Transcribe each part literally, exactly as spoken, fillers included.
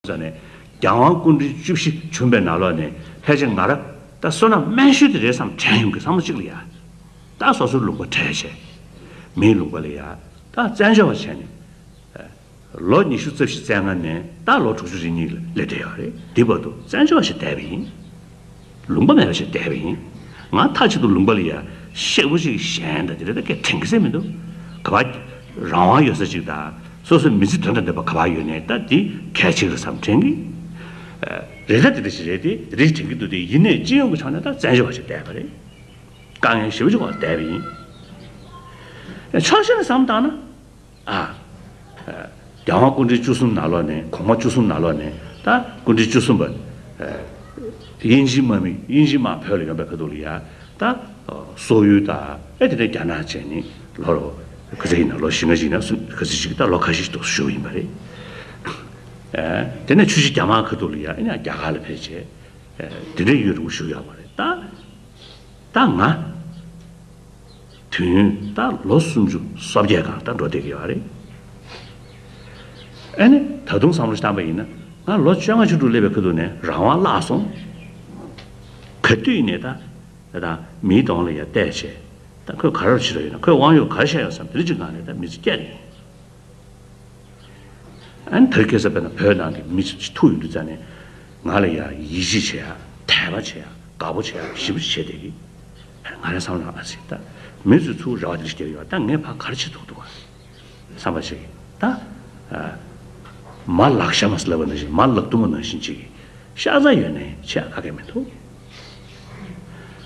ས་ནས་རྒྱལ་དབང་སྐུ་ཕྲེང་བཅུ་བཞི་བྱོན་པའི་ནང་ལོགས་ནས་ཕལ་ཆེར་ང་རང་ད་བསོད་ནམས་དམན་ཤོས་དེ་རེད་བསམ་དྲན་ཡོང་གི་བསམ་བློ་གཅིག་ལ་ཡ། ད་སོ་སོའི་ལུང་པ་བྲལ་བྱས། མིའི་ལུང་པ་ལ་ཡ། ད་བཙན་བྱོལ་བ་བྱས་ནས། ལོ་ཉི་ཤུ་རྩ་བཞི་རྩ་ལྔ་ནས་ད་ལོ་དྲུག་ཅུ་རེ་གཉིས་ལ་སླེབས་བསྡད་ཡོད་རེད། འདི་བར་དུ་བཙན་བྱོལ་བ་ཞིག་བསྡད་པ་ཡིན། ལུང་པ་མེད་པ་ཞིག་བསྡད་པ་ཡིན། ང་མཐའ་གཅིག་ཏུ་ལུང་པ་ལ་ཡ་གཤེགས་པ་ཞིག་གཞན་དང་དེ་འདྲ་ད་སྐད་དྲན་གི་སེ་མི་འདུག་ག་པར་རང་དབང་ཡོད་ས་ཅིག་དང་སོ་སོའི་མི་ཚེ་དོན་དང་ལྡན་པ་ག་པར་ཡོད་ནའི་ད་འདི་གལ་ཆེ་གི་རེད་བསམ་དྲན་གི། རེད་ད་དེ་འདྲ་ཞིག་རེད་དེ་དེ་འདྲ་ཞིག་དྲན་གི་འདུག་དེ་ཡིན་ནའི་སྤྱི་ཡོངས་ཀྱི་ཕྱོགས་ནས་ད་བཙན་བྱོལ་བ་ཞིག་བསྡད་པ་རེད། དཀའ་ངལ་ཞེ་པོ་ཅིག་འོག་བསྡད་པ་ཡིན། ཕྱོགས་གཞན་ནས་བསམ་བཏང་ན། ཨ། རྒྱལ་དབང་སྐུ་ཕྲེང་བཅུ་གསུམ་ནང་ལོགས་ནས་གོང་མ་བཅུ་གསུམ་ནང་ལོགས་ནས་ད་སྐུ་ཕྲེང་བཅུ་གསུམ་པ། དབྱིན་ཇིའི་དམག་མི་དབྱིན་ཇིའི་དམག་བོད་ལ་ཡོང་པའི་ཁ་ཐུག་ལ་ཡ། ད། སོག་ཡུལ་དང་ཨེ་དེ་ནས་རྒྱ་ནག་བྱས་ནས་ལོ་རོ། ག་ཚོད་ཡིན་ན་ལོ་བཞི་ལྔ་ཞིག་ན་སུ་ག་ཚོད་ཞིག་ད་ལོ་ཁ་ཤས་ཤིག་ཏུ་བཞུགས་ཡིན་པ་རེད། དེ་ནས་ཆུ་བཞི་རྒྱ་དམག་ཁ་ཐུག་ལ་ཡ་ཨེ་ནས་རྒྱ་གར་ལ་ཕེབས་བྱས། དེ་འདྲའི་ཡུན་རིང་པོ་བཞུགས་ཡོད་པ་རེད་ད། ད་ང་། དུས་ཡུན་ད་ལོ་སུམ་ཅུ་སོ་བརྒྱད་སྒང་ད་འགྲོ་བསྡད་ཀྱི་ཡོད་རེད། ཨ་ནི་ད་དུང་བསམ་བློ་བཏང་པ་ཡིན་ན་ང་ལོ་བཅོ་ལྔ་བཅུ་དྲུག་སླེབས་པའི་ཁ་ཐུག་ནས་རང་དབང་བརླག་སོང་། ག་དུས་ཡིན་ནའི་ད་ད་ད་མིའི་གདོང་ལ་ཡ་བལྟས་བྱས་ད་ཁོས་ག་རེ་བྱེད་རོགས་ཡོད་ན་ཁོས་དབང་ཡོད་ག་རེ་བཤད་ཡོད་བསམ་དེ་འདྲ་ཅིག་སྒང་ནས་ད་མི་ཚེ་སྐྱེལ་ཡོང་། ཨ་ནི་དེ་རིང་ཁ་སང་དཔེར་ན་བོད་ནང་གི་མི་ཚོ་ཅིག་ཐུག་ཡོང་དུས་ཙང་ནས་ང་ལ་ཡ་ཡིད་ཆེས་བྱེད་ཡ་དད་པ་བྱེད་ཡ་དགའ་པོ་བྱེད་ཡ་ཞེ་པོ་ཅིག་བྱེད་བསྡད་ཀྱི། ང་རང་བསམ་ན་ཨ་ཙི་ད་མི་ཚོས་ཚུར་རེ་བ་དེ་འདྲ་ཞིག་བརྒྱབ་ཡོད་ད་ངས་ཕར་ག་རེ་བྱེད་ཐུབ་འདུག་ག་བསམ་པ་ཞིག་ད། མ་ལག་ཤ་མ་ཟེར་ལབ་པ་ནང་བཞིན་མ་ལག་ཐུང་བ་ནང་བཞིན་ཅིག་ཤ་ཚ་ཡོད་ནའི་བྱེད་ཡ་ག་གེ་མི་འདུག་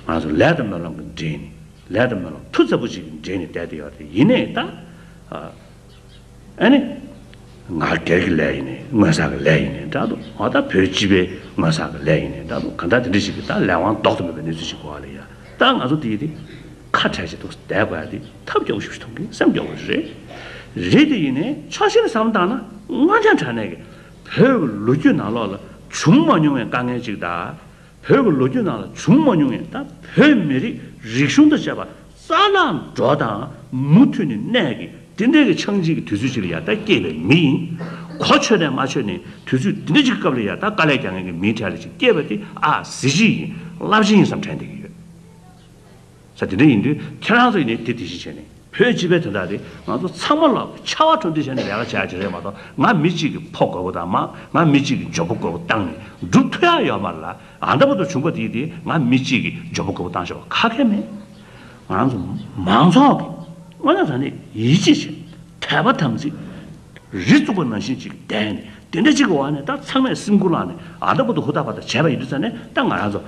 ང་ཚོ་ལས་དང་སྨོན་ལམ་གྱི་འབྲེལ་ནས་ལས་དང་སྨོན་ལམ་མཐུ་རྩལ་པོ་ཅིག་གི་འབྲེལ་ནས་བསྡད་དེ་ཡོད་རེད་ཡིན་ནའི་ད། ཨ་ནི། ང་སྒེར་གྱི་ལས་ཡིན་ནའི་དངོས་ཟོག་གི་ལས་ཡིན་ནའི་འདྲ་འདུག་འོ་ད་བོད་སྤྱི་པའི་དངོས་ཟོག་གི་ལས་ཡིན་ནའི་འདྲ་འདུག་གང་ལྟར་དེ་འདྲ་ཞིག་གི་ད་ལས་དབང་ལྡོག་ཏུ་མེད་པའི་གནས་ཚུལ་ཞིག་གོ་བ་ལ་ཡ་ད་ང་ཚོ་དེ་ཡི་དེ་ཁ་བྲལ་བྱེད་དུ་བསྡད་དགོས་ཡ་དེ་ཐབས་སྐྱོ་པོ་ཞིག་མཐོང་གི་སེམས་སྐྱོ་པོ་ཞིག་རེད། རེད་དེ་ཡིན་ནའི་ཕྱོགས་གཞན་ནས་བསམ་བཏང་ན་དངོས་གནས་དྲང་གནས་ཀྱི་བོད་ཀྱི་ལོ་རྒྱུས་ནང་ལོགས་ལ་བྱུང་མ་མྱོང་བའི་དཀའ་ངལ་ཅིག་དང་། བོད་ཀྱི་ལོ་རྒྱུས་ནང་ལ་བྱུང་མ་མྱོང་བའི་ད་བོད་མི་རིགས་རིག་གཞུང་དང་བཅས་པ་རྩ་བརླག་འགྲོ་དང་མུ་མཐུད་ནས་གནས་ཀྱི་དེ་འདྲའི་གི་འཆང་བྱེད་ཀྱི་དུས་ཚོད་ཅིག་ལ་ཡ་ད་སྐྱེས་པའི་མི་ཡིན། གོ་ཆོད་ནས་མ་ཆོད་ནས་དུས་ཚོད་འདི་འདྲ་ཅིག་སྐབས་ལ་ཡ་ད་དཀའ་ལས་རྒྱག་མཁན་གྱི་མིའི་གྲས་ལ་ཅིག་སྐྱེས་པ་དེ་ཨ་གཟི་བརྗིད་ཡིན་རླབས་ཆེན་ཡིན་བསམ་དྲན་བསྡད་ཀྱི་ཡོད། ས་དེ་འདྲ་ཡིན་དུས་ཁྱེད་རང་ཚོ་ཡིན་ནའི་དེ་དེ་བཞིན་བྱས་ནས་བོད་སྤྱི་པའི་དོན་དག་དེ་ང་ཚོ་ཚང་མ་ལ་ཆར་པ་དྲོ་འདི་བྱས་ནས་ལས་ཀ་བྱ་ཡ་ཅིག་རེད་མ་གཏོགས་ང་མི་གཅིག་གི་ཕོ་རྒོད་པོ་དང་མ་ང་མི་གཅིག་གི་མགྱོགས་པོ་རྒོད་པོ་བཏང་ནས་འགྲུབ་ཐུབ་ཡ་ཡོད་མ་རེད་ལ། ཨ་འདྲ་པོ་དུ་བྱུང་པ་དེ་དེ་ང་མི་གཅིག་གི་མགྱོགས་པོ་རྒོད་པོ་བཏང་ཆོག་པ་ཁ་ཁེ་མེད། ང་རང་ཚོ་མང་ཚོགས་ཀྱི་དངོས་གནས་དྲང་གནས་ཡིད་ཆེས་བྱེད་དད་པ་དམ་ཚིག་རི་བཙུགས་པ་ནང་བཞིན་ཅིག་བསྡད་ནས་དེ་འདྲ་ཅིག་གི་འོག་ནས་ད་ཚང་མས་སེམས་ཁུར་བླངས་ནས་ཨ་འདྲ་པོ་དུ་ཧུར་ཐག་བར་ཐག་བྱས་པ་ཡིན་དུས་ཙང་ནས་ད་ང་རང་ཚོ་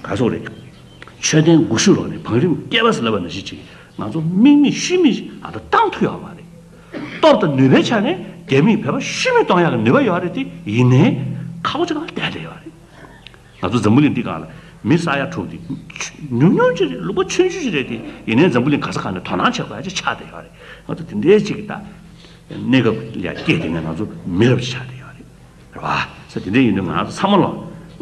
ག་ཚོད་རེད། མཆོད་རྟེན་དགུ་ཤུ་ལོག་ནས་བང་རིམ་བསྐལ་པ་ཟེར་ལབ་པ་ནང་བཞིན་ཅིག་ང་ཚོ་དམིགས་མེད་ཤུལ་མེད་ཨ་འདྲ་བཏང་ཐུབ་ཡོད་མ་རེད། སྟོབས་དང་ནུས་པའི་ཆ་ནས་རྒྱ་མིས་བོད་པ་ཤུལ་མེད་གཏོང་ཡག་གི་ནུས་པ་ཡོད་རེད་དེ་ཡིན་ནའི་ཁག་པོ་ཅིག་གང་བསྡད་བསྡད་ཡོད་རེད། ང་ཚོ་འཛམ་བུ་གླིང་འདི་སྒང་ལ་མི་ས་ཡ་དྲུག་འདི་ཉུང་ཉུང་ཅིག་རེད། ལུང་པ་ཆུང་ཆུང་ཅིག་རེད་དེ་ཡིན་ནའི་འཛམ་བུ་གླིང་ག་ས་ག་ནས་དོ་སྣང་བྱེད་དགོས་ཡ་ཅིག་ཆགས་བསྡད་ཡོད་རེད། ང་ཚོ་དེ་འདྲའི་ཅིག་གི་ད་གནས་སྐབས་ལ་སྐྱེས་དེ་ནས་ང་ཚོ་མི་རབས་ཅིག་ཆགས་བསྡད་ཡོད་རེད། རེད་བ། ས་དེ་འདྲ་ཡིན་དུས་ང་ཚོ་ཚང་མ་ལོ་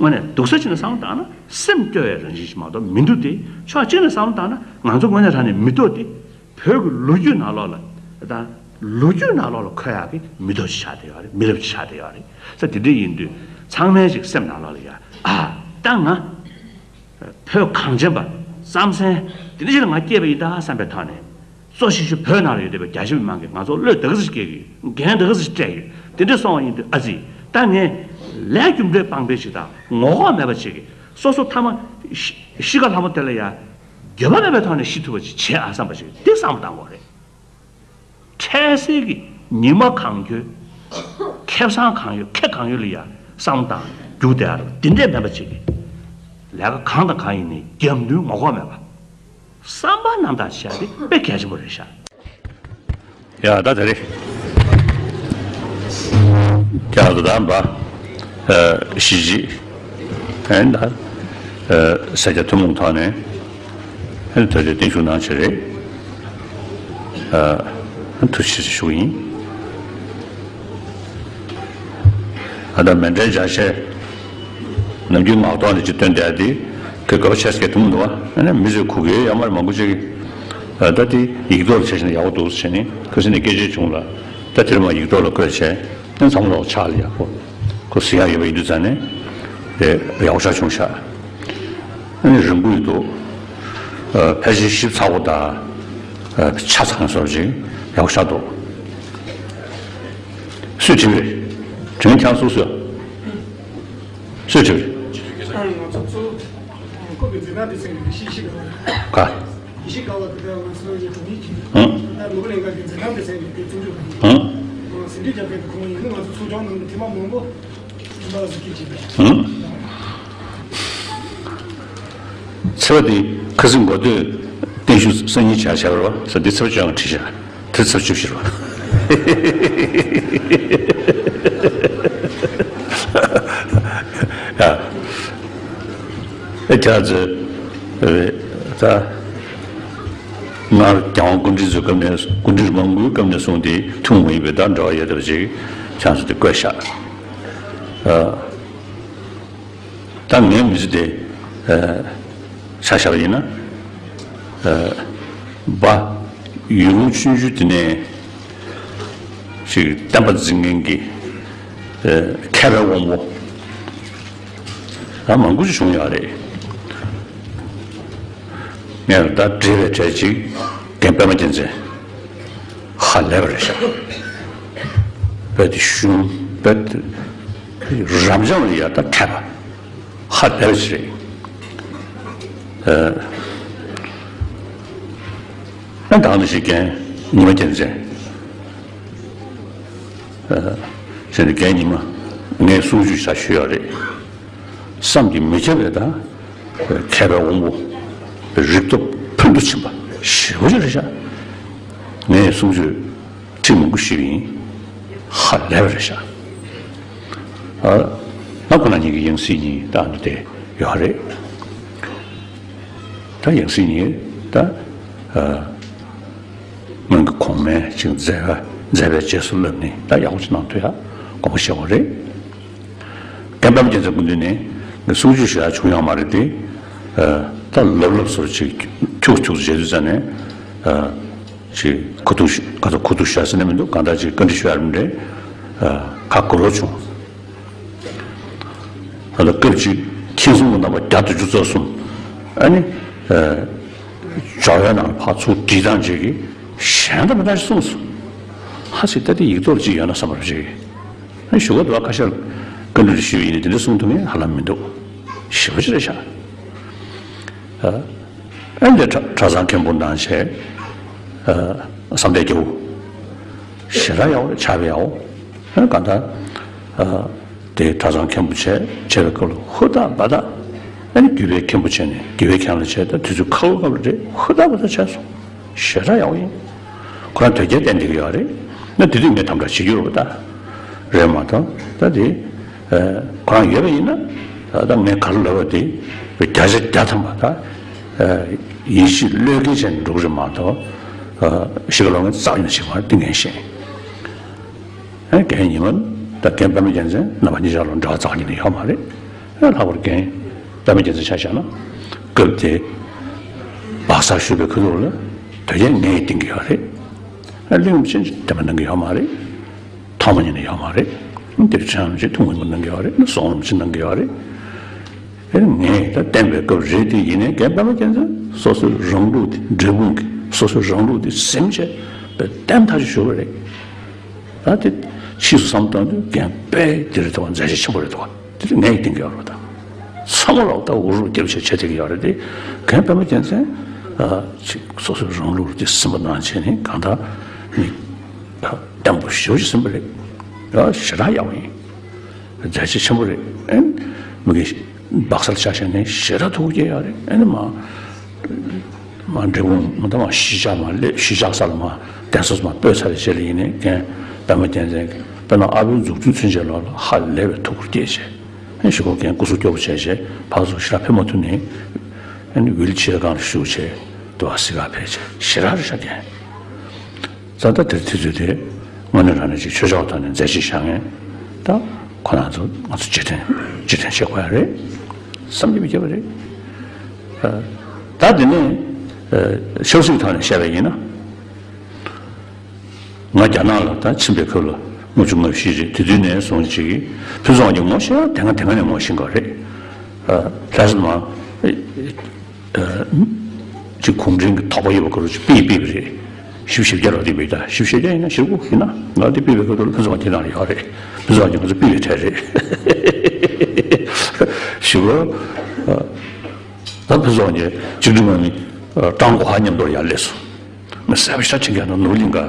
དངོས་གནས་སྡུག་ས་ཅིག་ནས་བསམ་བློ་བཏང་ན་སེམས་སྐྱོ་བའི་རང་བཞིན་ཞིག་མ་གཏོགས་མི་འདུག་སྟེ། ཕྱོགས་གཅིག་ནས་བསམ་བློ་བཏང་ན་ང་ཚོ་དངོས་གནས་དྲང་གནས་མི་ཐོག་སྟེ། བོད་ཀྱི་ལོ་རྒྱུས་ནང་ལོགས་ལ་དང་ལོ་རྒྱུས་ནང་ལོགས་ལ་འཁོད་ཡག་གི་མི་ཐོག་ཅིག་ཆགས་བསྡད་ཡོད་རེད། མི་རབས་ཅིག་ཆགས་བསྡད་ཡོད་རེད། ས་དེ་འདྲ་ཡིན་དུས་ཚང་མའི་ཅིག་སེམས་ནང་ལོགས་ལ་ཡ་ཨ་ད་ང་བོད་གངས་ཅན་པ་རྩམ་ཟན་དེ་འདྲ་ཞིག་ལ་ང་སྐྱེས་པ་ཡིན་ད་བསམ་པའི་ཐོག་ནས། གཙོ་ཆེ་ཤོས་བོད་ནང་ལ་ཡོད་བསྡད་པའི་རྒྱ་ཆེ་མི་མང་གིས་ང་ཚོ་བློས་ད་ག་ཟེ་ཞིག་སྐྱེལ་གི་ཡོད། འགན་ད་ག་ཟེ་ཞིག་སྤྲད་ཀྱི་ཡོད། དེ་འདྲ་སོང་བ་ཡིན་དུས་ཨ་ཙི། ད་ངས་ལས་རྒྱུ་འབྲས་སྤངས་པའི་ཞིག་དང་ངོ་ལྐོག་མེད་པ་ཞིག་གིས་སོ་སོ་ཐ་མ་ཤི་ཤི་ཁ་ལྷ་མོ་དེ་ལ་ཡ་འགྱོད་པ་མེད་པའི་ཐོག་ནས་ཤི་ཐུབ་པ་ཞིག་བྱེད་ཨ་བསམ་པ་ཞིག་དེ་བསམ་བློ་བཏང་དགོས་རེད། འཕྲལ་སེལ་གྱི་ཉི་མ་གང་འཁྱོལ། ཁེ་བཟང་གང་ཡོད་ཁེ་གང་ཡོད་ལ་ཡ་བསམ་བློ་བཏང་རྒྱུགས་བསྡད་ཨ་རོ་དེ་འདྲས་མེད་པ་ཞིག་གིས་ལས་ཀ་གང་དང་གང་ཡིན་ནའི་རྒྱབ་མདུན་ངོ་ལྐོག་མེད་པ། བསམ་པ་རྣམ་དག་བྱ་དེ་དཔེ་གལ་ཆེན་པོ་རེད་ཤག་ཡ་ད་ད་རེད། ཀྱང་དུ་ད་འབའ། ཨ་གཞིས་བྱེས། ཨན་ད། ཨ་ས་སྐྱ་ཐུན་མོང་ཐོག་ནས། ཨན་ད་རེད་བརྟན་བཞུགས་གནང་ཆེད་རེད། ཨ་ཐུགས་རྗེ་ཆེ་ཞུ་གི་ཡིན། ཨ་ད་མཎྜལ་སྦྱར་བྱས། ནམ་རྒྱུན་ངག་ཐོག་ནས་ཅིག་སྟོན་བསྡད་དེ། ཁོས་དགོས་པ་ཆེ་ཟེར་གྱི་འདུག་མ་འདུག་བ། ཨ་ནི་མི་ཚོས་གོ་གི་ཡོད་ཡ་མ་རེད་མང་པོ་ཅིག་གིས། ཨ་ད་དེ་ཡིག་ཐོག་ལ་བྱས་ཤིང་ཡག་པོ་འདུག་ཟེར་ནས་ཁོས་ཟེར་ནས་སྐད་ཆ་བྱུང་ལ། ད་དེར་མ་ཡིག་ཐོག་ལ་བཀོད་བྱས། ཨ་ཚང་མ་ལོག་ཕྱག་ལ་ཡག་པོ། ཁོ་ཟེར་ཡག་ཡོད་པ་ཡིན་དུས་ཙང་ནས་དེ་ཡག་པོ་ཞེ་དྲག་བྱུང་ཤག་ཨ་ནི་རིང་པོ་ཡོད་འདུག་ཨ་ཕལ་ཆེར་ཞིབ་ཚགས་པོ་དང་ཨ་ཆ་ཚང་བཟོ་ཅིག་ཡག་པོ་ཞེ་དྲག་འདུག་སུས་བྲིས་པ་རེད། དྲན་ཁྱང་སུ་སུ། སུས་བྲིས་པ་རེད། ཨ་ང་ཚོ་གཙོ་བོ་ཁོ་གི་འཛིན་སྟངས་དེ་ཚོ་ཡིན་པའི་ཤེས་ཤེས་དགོས། ག་ཡེ་ཤེས་དགའ་བ་དེ་ག་ང་ཚོ་ཡི་གྲོང་ཡིག་གི་ཨང་། ད་ནོར་བུ་གླིང་ག་གི་འཛིན་སྟངས་དེ་ཚོ་ཡིན་པའི་བརྩི་འཇོག་དང་། ཨང་། ཟིན་བྲིས་རྒྱབ་མཁན་དེ་ཁོང་ཡིན་ན། ང་ཚོ་ཚོགས་ཆུང་ནང་གི་ཐེངས་མ་མང་པོ་ཚོགས་པ་ཟིག་གིས་བྱས་པས། ཨང་། ཚེས་པ་དེ་ཁ་སང་འགོ་སྟོད་བརྟན་བཞུགས་སང་ཉིན་བྱ་བྱ་བར་བ་ས་འདི་ཚེས་པ་བཅོ་ལྔ་བྲིས་བཞག་དེ་ཚབ་ཆུ་ཕྱིར་བ། ཡ། ཨེ་ཁྱེད་ཚོས་ཨེ་ད་སྔར་རྒྱལ་དབང་སྐུ་ཕྲེང་ཚོའི་སྐབས་ནས། སྐུ་ཕྲེང་མང་པོའི་སྐབས་ནས་བཟུང་སྟེ་ཐུན་མོང་མ་ཡིན་པའི་ད་འབྲེལ་བ་ཡོད་བསྡད་པ་ཅིག་ཁྱེད་ཚོས་དེ་བཀོད་བཞག་ཨ། ད་ངའི་མི་ཚེ་དེ་ཨ་ཆ་བཞག་པ་ཡིན་ན། ཨ་པ་ཡུལ་ལུང་ཆུང་ཆུང་དེ་ནས་ཅིག་བསྟན་པ་འཛིན་མཁན་གྱི་ཨ་མཁས་པའི་དབང་པོ་ད་མང་པོ་ཞིག་བྱུང་ཡོད་རེད། ངས་ད་བྲིས་པའི་གྲས་གཅིག་རྒན་པད་མ་རྒྱལ་མཚན། ཧ་ལས་པ་རེད་ཤག་དཔེ་དེ་ཤུན་དཔེ་དེ་རབ་འབྱམས་ལ་ཡ་ད་མཁས་པ་ཧ་ལས་པ་ཞིག་རེད། ཨ་ཨ་དང་དུ་ཞིག་རྒན་ཉི་མ་རྒྱལ་མཚན། ཨ་ཟེར་ནས་རྒན་ཉི་མ་ངས་གསུང་ཆོས་ཞིག་ཞུས་ཡོད་རེད། བསམ་གྱིས་མི་ཁྱབ་པའི་ད་མཁས་པའི་དབང་པོ་རིག་སྟོབས་ཕུན་དུ་ཕྱིན་པ་ཞེ་པོ་ཅིག་རེད་ཤག་ངས་གསུང་ཆོས་ཁྲིད་མང་པོ་ཞུས་པ་ཡིན། ཧ་ལས་པ་རེད་ཤག་ཨ་ང་ཁོ་རང་ཉིད་ཀྱི་ཡང་སྲིད་གཉིས་ད་ཨ་ནི་དེ་ཡོད་རེད། ད་ཡང་སྲིད་གཉིས་ད་ཨ་སྔོན་གྱི་གོང་མའི་ཅིག་མཛད་པ་མཛད་པའི་རྗེས་སུ་བསླབས་ནས་ད་ཡག་པོ་ཅིག་གནང་ཐུབ་ཡག་དགོངས་པ་བཞེས་པ་རེད། རྒན་པད་མ་རྒྱལ་མཚན་སྐུ་མདུན་ནས་ངས་གསུང་ཆོས་ཞུ་ཡག་བྱུང་ཡོད་མ་རེད་དེ། ཨ་ད་ལབ་ལབ་སོར་ཅིག་ཁྱུག་ཁྱུག་བྱེད་དུས་ཙ་ནས་ཨ་ཅིག་ཁུ་ཐུག་ཁ་ཐུག་ཁུ་ཐུག་ཞུ་ཡག་ཟེར་ན་མི་འདུག་གང་ལྟར་ཅིག་བཀའ་འདྲི་ཞུ་ཡག་རེད་མ་རེད། ཨ་ཁ་འགུལ་རོགས་བྱུང་། ད་ལྟ་སྐབས་གཅིག་མཁྱེན་གསུམ་གྱི་རྣམ་པ་བརྒྱ་དང་བཅུ་རྩ་གསུམ། ཨ་ནི་ཨ་སྦྱོར་བའི་ནང་ལ་ཕར་ཚུར་བྲིས་སྟངས་ཅིག་གིས་གཞན་དང་མི་འདྲ་ཞིག་གསུངས་སོང་། ཧ་ཅིག་ད་དེ་ཡིག་ཐོག་ཅིག་ཡོད་ན་བསམ་པ་ཞིག་ཨ་ཞུ་ག་འདུག་ཁ་ཤས་བཀའ་འདྲི་ཞུས་ཡིན་ནའི་དེ་འདྲ་གསུང་ཐུབ་མཁན་ཧ་ལམ་མི་འདུག་ཞེ་པོ་ཅིག་རེད་ཤག་ཨ་ཨ་འདི་གྲྭ་གྲྭ་ཚང་མཁན་པོ་ནང་བྱས། ཨ་བསམ་གཏན་རྒྱལ་པོ་ཞེ་དྲག་ཡག་པོ་རེད། ཕྱག་དཔེ་ཡག་པོ། ཨ་གང་ལྟར་ཨ་དེ་གྲྭ་ཚང་མཁན་པོ་བྱས་བྱས་པའི་སྐབས་ལ་ཧུར་ཐག་འབད་ཐག་ཨ་ནི་རྒྱུད་པའི་མཁན་པོ་བྱས་ནས་རྒྱུད་པའི་མཁན་ལ་བྱས། ད་དུས་ཚོད་ཁ་པོ་ཁ་པོ་རེད། ཧུར་ཐག་འབད་ཐག་བྱས་སོང་། ཞེ་དྲག་ཡག་པོ་ཡིན། ཁོ་རང་དོལ་རྒྱལ་བསྟེན་བསྡད་ཀྱི་ཡོད་རེད། ན་དེ་དུས་ངས་དམ་དྲག་བྱེད་རྒྱུ་རེད་པ། ད་རེད་མ་གཏོགས་ད་དེ་ཨ་ཁོ་རང་ཡོད་པ་ཡིན་ན། ད་ངས་ག་རེ་ལབ་པ་དེ་བརྒྱ་ཆ་བརྒྱ་ཐམ་པ་ད་ཨ་ཡིད་ཆེས་བློས་འགེལ་བྱས་ནས་འགྲོ་གི་རེད་མ་གཏོགས། ཨ་གཞི་ག་ལོག་ངས་རྩ་བ་ཉིད་ནས་བྱེད་མ་རེད། དེ་ངས་ཤེས། ཨ་རྒན་ཉི་མ་དང་རྒན་པད་མ་རྒྱལ་མཚན་རྣམ་པ་གཉིས་ཆར་ལ་འབྲེལ་བ་རྩ་བ་ཉིད་ནས་ཡོད་མ་རེད། ཨ་ལྷག་པར་རྒན་པད་མ་རྒྱལ་མཚན་ཆ་བཞག་ན། སྐབས་དེ་སྦག་སར་བཞུགས་པའི་ཁ་ཐུག་ལ་དོལ་རྒྱལ་ངས་བསྟེན་གྱི་ཡོད་རེད། ཨ་གླིང་རིན་པོ་ཆེ་འདེམས་པ་གནང་གི་ཡོད་མ་རེད། ཐོག་མ་ཉིད་ནས་ཡོད་མ་རེད། དེར་ཆོས་རིན་པོ་ཆེ་ཐུགས་སྨོན་པ་གནང་གི་ཡོད་རེད། ཟོང་རིན་པོ་ཆེ་གནང་གི་ཡོད་རེད། ཨེ་ངས་ད་བསྟན་པའི་སྐབས་རེད་དེ། ཡིན་ནའི་རྒན་པད་མ་རྒྱལ་མཚན་སོ་སོའི་རང་ལུགས་དེ། འབྲས་སྤུངས་ཀྱི་སོ་སོའི་རང་ལུགས་དེ་ཟིན་བྱས་དཔེ་བརྟན་ཐག་ཆོད་བཞུགས་པ་རེད། ད་དེ་ཕྱིས་སུ་བསམ་བཏང་དུས་རྒན་དཔེ་དེ་རིང་ཐོག་མཛད་རྗེས་ཆེན་པོ་རེད་འདུག་དེ་ངས་བསྟན་གྱི་ཡོད་རེད། ད་ཚང་མ་ལ་ད་འུར་རུ་རྒྱབ་བྱས་བྱས་བསྡད་ཀྱི་ཡོད་རེད་དེ། རྒན་པད་མ་རྒྱལ་མཚན་ཨ་ཅིག་སོ་སོའི་རང་ལུགས་དེ་ཟིན་པ་ནང་བྱས་ནས་གང་ལྟར་ནི་ཨ་བརྟན་པོ་ཞེ་པོ་ཅིག་ཟིན་པ་རེད། ཨ་ཞེ་དྲག་ཡག་པོ་ཡིན། མཛད་རྗེས་ཆེན་པོ་རེད། ཨེ་མི་གི་སྦག་སར་ཆ་བཞག་ནས་ཞེ་དྲག་ཐུགས་དགྱེས་ཡག་རེད། ཨེ་ནི་མ་མ་འབྲས་སྤུངས་མ་ད་མ་གཞིས་ཆགས་མ་སླེབས། གཞིས་ཆགས་ས་ལ་མ་གདན་ས་མ་སྤོས་ཚར་རྗེས་ལ་ཡིན་ནའི་རྒན་པད་མ་རྒྱལ་མཚན་གྱིས་དཔེར་ན་ཨ་བོའི་མཛུབ་ཐུན་ཚུན་ཆད་ལོག་ལ་ཧ་ལས་པའི་ཐུགས་ཁུར་བསྐྱེད་བྱས། ཨེ་གཞུག་གུ་རྒན་སྐུ་གཟུགས་སྐྱོ་པོ་བྱས་བྱས་ཕར་ཚུར་ཞེ་དྲག་ཕེབས་མ་ཐུབ་ནའི་ཨེ་ནི་ཝིལ་ཆེར་སྒང་ལ་བཞུགས་བྱས་དུ་བ་གཟིགས་ག་ཕེབས་བྱས་ཞེ་དྲག་རེད་ཤག་རྒན། ད་ལྟ་དེར་དུས་ཚོད་དེ་དངོས་གནས་དྲང་གནས་ཅིག་ཆོས་ཕྱོགས་ཐོག་ནས་མཛད་རྗེས་བཞག་མཁན་ད་ཁོ་རང་ཚོ་ང་ཚོ་རྗེས་དྲན་རྗེས་དྲན་བྱེད་དགོས་ཡ་རེད། བསམ་གྱིས་མི་ཁྱབ་པ་རེད། ཨ་ད་དེ་ནས་ཨ་ཆབ་སྲིད་ཐོག་ནས་བཤད་པ་ཡིན་ན། ང་རྒྱ་ནག་ལ་ད་ཕྱིན་པའི་སྐབས་ལ་ ལྔ་བཅུ་ང་བཞི་རེད། དེ་དུས་ནས་བཟུང་ཅིག་ཕུན་ཚོགས་དབང་རྒྱལ་ངོ་ཤེས་ཡ་དེ་སྔ་དེ་སྔ་ནས་ངོ་ཤེས་པ་རེད། ཨ་ལྷ་ས་མ་ཨ་ཅིག་གུང་ཁྲན་གྱི་དོགས་པ་ཡོད་པ་ཁོ་རང་ཅིག་ཕུད་ཕུད་པ་རེད། བཞི་བཅུ་ཞེ་བརྒྱད་ལོ་དེ་བུད་ད་བཞི་བཅུ་ཞེ་བརྒྱད་ཡིན་ན་བཞི་དགུ་ཡིན་ན་ང་དེ་ཕུད་པའི་སྐབས་དུ་ལ་ཕུན་ཚོགས་དབང་རྒྱལ་ནང་ལ་ཡོད་རེད། ཕུན་ཚོགས་དབང་རྒྱལ་ང་ཚོ་ཕུད་པའི་གྲས་རེད། བཞི་དགུ་ཨ། ད་ཕུན་ཚོགས་དབང་རྒྱལ་གཅིག་སྒྲིལ་དམག་མི་ཀྲང་གོ་ཧ་མཉམ་དུ་ཡར་སླེབས་སོང་། མི་གསལ་པོ་ཞེ་དྲག་ཁྲིད་མཁན་དང་ནོར་གླིང་ག་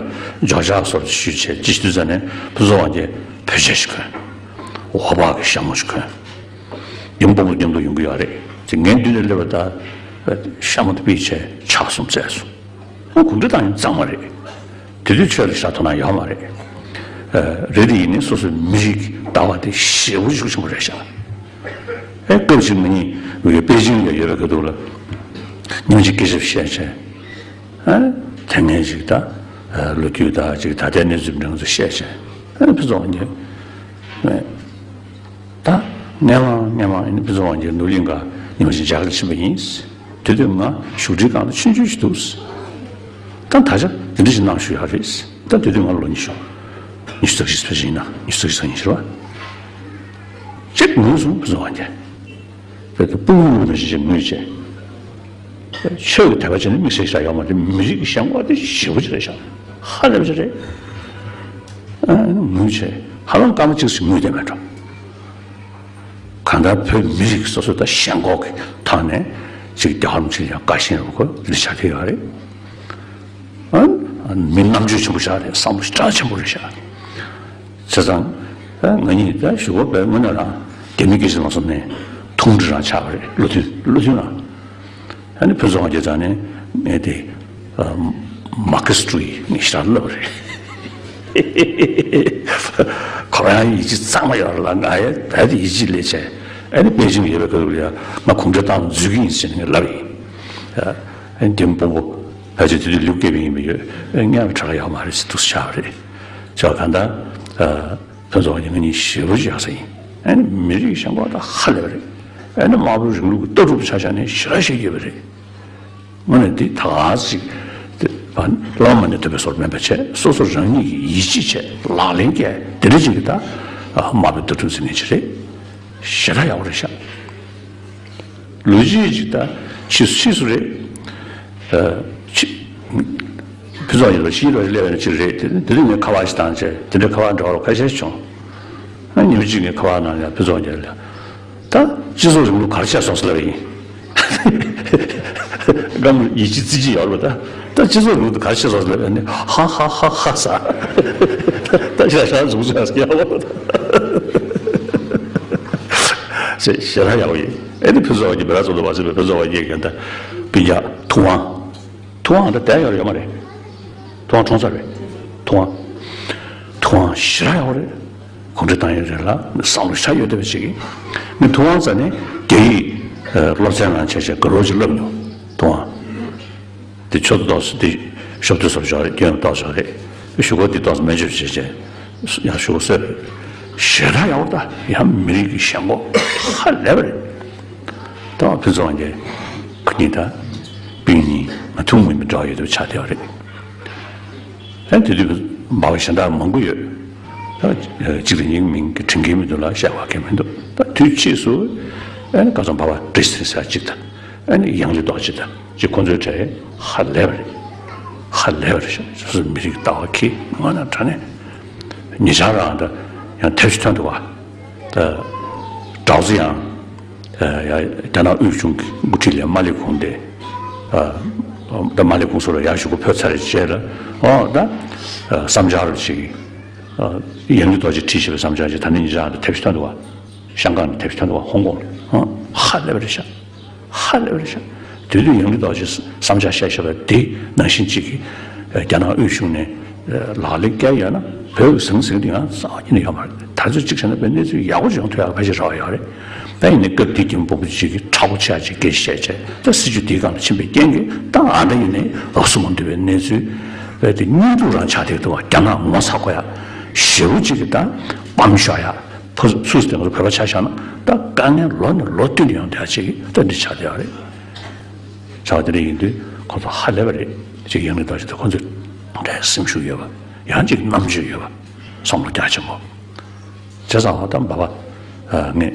ཇོ་ཇག་སོགས་ཞུས་བྱས་ཅི་ཞིག་དུས་ཙ་ནས་ཕུན་ཚོགས་དབང་རྒྱལ་བོད་ཆས་ཤིག་གོན། འོ་ཕག་གི་ཞྭ་མོ་ཞིག་གོན། ཡུམ་སྤོ་བོ་མཉམ་དུ་ཡོང་གི་ཡོད་རེད། ཅེས་ངའི་མདུན་ནས་སླེབས་པ་ད་ཞྭ་མོ་དེ་ཕུད་བྱས་ཕྱག་གསུམ་བཙལ་སོང་། ཨོ་གུང་ཁྲན་ཏང་ཡོན་གཙང་མ་རེད། དེ་དུས་ཆོས་ལ་ཤ་ཐོག་ན་ཡོད་མ་རེད། ཨ་རེད་དེ་ཡིན་ནའི་སོ་སོའི་མི་རིགས་ལྟ་བ་དེ་ཞེ་པོ་ཤུགས་ཆེན་པོ་རེད་ཤག་ཨེ་སྐབས་ཅིག་མ་ཉིད་པེ་ཅིང་ལ་ཡོད་པའི་སྐབས་དུས་ལ་ཉིན་གཅིག་སྐད་ཆ་བཤད་བྱས། ཨ་དེ་སྔའི་ཅིག་ད་ལོ་རྒྱུས་ད་ཅིག་ད་ལྟའི་གནས་ཚུལ་འདྲ་ཚོ་བཤད་བྱས། ཨ་ཕུན་ཚོགས་དབང་རྒྱལ་ད་སྔན་མ་སྔན་མ་ཡིན་ན་ཕུན་ཚོགས་དབང་རྒྱལ་ནོར་གླིང་ག་ཉི་མ་ཞིག་མཇལ་ཁ་ཕྱིན་པ་ཡིན། དེ་དུས་ང་བཞུགས་ཁྲིའི་སྒང་ལ་ཆུང་ཆུང་ཞིག་འདུག་ད་ད་ཆ་དེ་འདྲ་ཞིག་གནང་བཞུགས་ཡག་རེད། ད་དེ་དུས་ང་ལོ་ཉི་ཤུ་ཉི་ཤུ་རྩ་བཞི་ཕལ་ཆེར་ཡིན་ན་ཉི་ཤུ་རྩ་བཞི་ཙམ་ཡིན་ཕྱིར་བ། གཅིག་ངུས་སོང་ཕུན་ཚོགས་དབང་རྒྱལ། དཔེ་དེ་སྤུ་གུ་ངུ་ནང་བཞིན་ཅིག་ངུས་བྱས། ཆོས་ཀྱི་དད་པ་བྱས་ནས་དམིགས་བསལ་ཞིག་ཡོད་མ་རེད། མི་རིགས་ཀྱི་ཞེན་ཁོག་དེ་ཞེ་པོ་ཅིག་རེད་ཤག་ཧ་ལས་པ་ཅིག་རེད། ཨ་ངུས་བྱས་ཧ་ལམ་སྐར་མ་གཅིག་ཙམ་ངུས་བསྡད་མེད་འགྲོ། གང་ལྟར་བོད་མི་རིགས་སོ་སོ་དང་ཞེན་ཁོག་གི་ཐོག་ནས་ཅིག་རྒྱལ་བ་རིན་པོ་ཆེ་ལ་ཡང་དགའ་ཞེན་རུ་ཁོ་འདི་བྱ་དེ་ཡོད་རེད། ཨ་མི་རྣམ་དཔྱོད་ཆེན་པོ་ཞིག་རེད། བསམ་བློ་ཞེ་དྲག་ཆེན་པོ་རེད་ཤག་བྱས་ཙང་ཨ་ང་གཉིས་ད་ཞུ་བ་བས་དངོས་གནས་རང་རྒྱ་མི་སྐད་ཆ་མ་སོང་ནས་ཐུང་འདྲི་རང་ཆགས་པ་རེད། བློ་མཐུན་བློ་མཐུན་རང་། ཨ་ནི་ཕུན་ཚོགས་དབང་རྒྱལ་ཚང་ནས་ངས་དེ་མར་ཁེ་སི་ཀྲུའི་ངས་ཞེ་དྲག་ལབ་རེད། ཁོ་རང་ཡིད་ཆེས་གཙང་མ་ཡོད་རེད་ལ། ང་ཡང་རྦད་དེ་ཡིད་ཆེས་སླེབས་བྱས། ཨ་ནི་པེ་ཅིང་ཡོད་པའི་སྐབས་ལ་ཡང་ང་གུང་ཁྲན་ཏང་འཛུལ་གྱི་ཡིན་ཟེར་ནས་ངས་ལབ་ཡིན། ཨ་ནི་དེ་མི་སྤོ་བོ་ཕལ་ཆེར་དེ་དུས་ལིའུ་ཀེ་པིང་ཡིན་པ་ཡོད། ཨ་ནི་སྔོན་མ་གྲགས་ཡོད་མ་རེད་ཟེར་འདུག་ཆགས་པ་རེད། ཆགས་གང་ལྟར་ཨ། ཕུན་ཚོགས་དབང་རྒྱལ་ང་གཉིས་ཞེ་པོ་ཅིག་ཡག་ས་ཡིན། ཨ་ནི་མི་རིགས་ཞེན་ཁོག་ད་ཧ་ལས་པ་རེད། ཨ་ནི་དམར་པོའི་རིང་ལུགས་ཀྱི་ལྟ་གྲུབ་ཆ་བཞག་ནས་ཞེ་དྲག་ཤེས་ཀྱི་ཡོད་པ་རེད། དངོས་གནས་འདི་ད་ག་ཅིག་དེ་བླ་མ་ནས་ཐོས་པའི་བཟོ་འདྲ་མིན་པ་བྱས། སོ་སོ་རང་ཉིད་ཀྱིས་ཡིད་ཆེས་བྱས་ལག་ལེན་བཀལ་དེ་འདྲ་ཅིག་གི་ད་དམར་པོའི་ལྟ་གྲུབ་འཛིན་མཁན་ཅིག་རེད། ཞེ་དྲག་ཡག་པོ་རེད་ཤག་ལོ་རྒྱུས་ཅིག་ད་ཕྱིས་སུ་ཕྱིས་སུ་རེད། ཨ་ཕྱི་ཕུན་ཚོགས་ཡིན་ལོ་ཕྱིའི་ལོ་སླེབས་ཡོད་ཅིག་རེད། དེ་དེ་དུས་ངས་ཁ་པར་ཞིག་བཏང་བྱས་དེ་འདྲའི་ཁ་པར་འདྲ་བ་ཁ་ཤས་བྱུང་། ཨ་ཉིན་གཅིག་ངས་ཁ་པར་ནང་ལ་ཕུན་ཚོགས་རྒྱལ་ལ་ད་སྤྱི་ཚོགས་རིང་ལུགས་ག་རེ་བྱས་སོང་ཟེར་ལབ་ཡིན། སྒམ་ཡིད་ཆེས་རྩིས་ཀྱི་ཡོད་རེད་པ། ད་ད་སྤྱི་ཚོགས་རིང་ལུགས་ག་རེ་བྱས་སོང་ཟེར་ལབ་ཡིན་ནི་ཧ་ཧ་ཧ་ཧ་ཟེར། ད་ཞག་ཞག་འཛུགས་ཟེར་ཡག་པོ་རེད། ཞེ་དྲག་ཡག་པོ་ཡིན། ཨེ་ནི་ཕུན་ཚོགས་ཀྱི་བེ་ར་ཚོ་ལ་བ་ཚོ་བའི་ཕུན་ཚོགས་ཀྱི་གན་ད་སྤུན་ཀྱག་ཐུབ་དབང་། ཐུབ་དབང་ད་དེ་ཡོད་རེད་ཡོད་མ་རེད། ཐུབ་དབང་གྲོངས་ཚར་རེད། ཐུབ་དབང་། ཐུབ་དབང་ཞེ་དྲག་ཡག་པོ་རེད། གུང་ཁྲན་ཏང་ཡོན་རེད་ལ་བསམ་བློ་ཞེ་དྲག་ཡོད་བསྡད་པ་ཅིག་ཡིན། ངས་ཐུབ་དབང་ཟེར་ནས་རྒྱ་ཡིག་སློབ་ཚན་ནང་བྱས་བྱས་དགའ་རབ་ཅིག་བསླབ་མྱོང་། ཐུབ་དབང་། དེ་ཆོས་ཏོག་ཙམ་དེ་ཞོབ་ཏོག་ཙམ་ཞོག་རེད། རྒྱུན་ཏོག་ཙམ་རེད། གཞུག་གུ་དེ་ཏོག་ཙམ་སྨན་བཅོས་བྱས་བྱས་ཡང་གཞུག་གུ་གསོས་རེད། ཞེ་དྲག་ཡག་པོ། ད་ཡང་མི་རིགས་ཀྱི་ཞེན་ཁོག་ཧ་ལས་པ་རེད། ད་ཕུན་ཚོགས་དབང་རྒྱལ་ཁོ་གཉིས་ད་སྤུན་གཉིས་ང་ཐུན་མོང་མི་འདྲ་བ་ཡོད་དུ་ཆགས་བསྡད་པ་རེད། ཨ་དེ་དུས་འབའ་བ་གཞན་དག་མང་པོ་ཡོད། ད་གཅིག་ལ་གཉིས་མིང་གི་དྲན་གྱི་མི་འདུག་ལ་བཤད་པ་གང་མི་འདུག་ད་དུས་ཕྱིས་སུ་ཨ་ནི་ཁ་སང་འབའ་བ་ཀྲི་སི་ཏིན་ཟེར་གཅིག་དང་། ཨ་ནི་ཡང་ལི་རྡོ་རྗེ་དང་ཅིག་ཁོང་ཚོའི་གྲས་ཧ་ལས་པ་རེད། ཧ་ལས་པ་རེད་ཤག་སོ་སོའི་མི་རིགས་ལྟ་བ་ཁྱི་ངོ་ན་དྲ་ནས་ཉེ་ཆར་རང་ད་ཡང་ཐབས་ཤིག་ཐོན་འདུག་བ། ད་གྲོགས་ཚོ་ཡང་ཡ་རྒྱ་ནག་དབུས་གཞུང་གི་དབུ་ཁྲིད་ལ་མ་ལས་ཁུངས་ཏེ་ད་མ་ལས་ཁུངས་སུ་ལ་ཡར་ཞུ་གི་ཕེབས་ཚར་རེད་བྱས་ལ། ཨོ་ད་བསམ་འཆར་རུ་ཅིག་ཡང་ལི་རྡོ་རྗེ་ཁྲིད་བཞིན་པའི་བསམ་འཆར་ཅིག་ད་ནི་ཉེ་ཆར་ད་ཐབས་ཤིག་ཐོན་འདུག་བ། ཤང་ཀང་ནས་ཐེབས་ཐོན་འདུག་བ། ཧོང་ཀོང་ནས། ཧ་ལས་པ་རེད་ཤག་ཧ་ལས་པ་རེད་ཤག་དེ་དུས་ཡང་ལི་རྡོ་རྗེས་བསམ་འཆར་བཤད་བཞག་པ་དེ་ནང་བཞིན་གཅིག་གིས་རྒྱ་ནག་དབུས་གཞུང་ནས་ལག་ལེན་བཀལ་ཡོད་ན་བོད་ཀྱི་ཟང་ཟིང་དེ་ཡང་རྩ་བ་ཉིད་ནས་ཡོད་མ་རེད། ད་ཚོད་གཅིག་བྱས་ན་དཔེ་གནས་ཚུལ་ཡག་པོ་ཅིག་ཡོང་ཐུབ་ཡག་ཕལ་ཆེར་རེ་བ་ཡོད་རེད། ད་ཡིན་ནའི་སྐབས་དེའི་རྒྱུན་སྤོབས་པོ་ཅིག་གིས་མཁྲེགས་པོ་ཆེ་ཅིག་སྐད་ཆ་བཤད་བྱས་ད་སྲིད་ཇུས་དེའི་སྒང་ལ་ཕྱིན་པའི་རྐྱེན་གྱིས་ད་ཨ་འདྲ་ཡིན་ནའི་ལོགས་སུ་མ་འདུས་པའི་གནས་ཚུལ་དཔེ་དེ་སྙིང་སྡུག་རང་ཆགས་བསྡད་འདུག་བ། རྒྱ་ནག་ངོ་ཚ་དགོས་ཡག་ཞེ་པོ་ཅིག་གིས་ད་སྤམ་ཤོར་ཡག་ཕོ་སུ་སུ་དེ་ང་ཚོ་བོད་པ་ཆ་བཞག་ན་ད་དཀའ་ངལ་ལོ་ནས་ལོ་བསྟུད་ནས་ཡོང་བསྡད་ཅིག་ད་འདི་ཆགས་བསྡད་ཡོད་རེད། ཆགས་དེ་འདྲ་ཡིན་དུས་ཁོ་ཚོ་ཧ་ལས་པ་རེད། ཅིག་ཡང་ནས་ད་ཅིག་ད་ཁོ་ཚོས་དེ་སེམས་ཤུགས་ཡོད་པ་ཡང་ཅིག་རྣམ་དཔྱོད་ཡོད་པ། བསམ་བློ་རྒྱ་ཆེན་པོ། བྱས་ཙང་ད་འབའ་པ་ངས་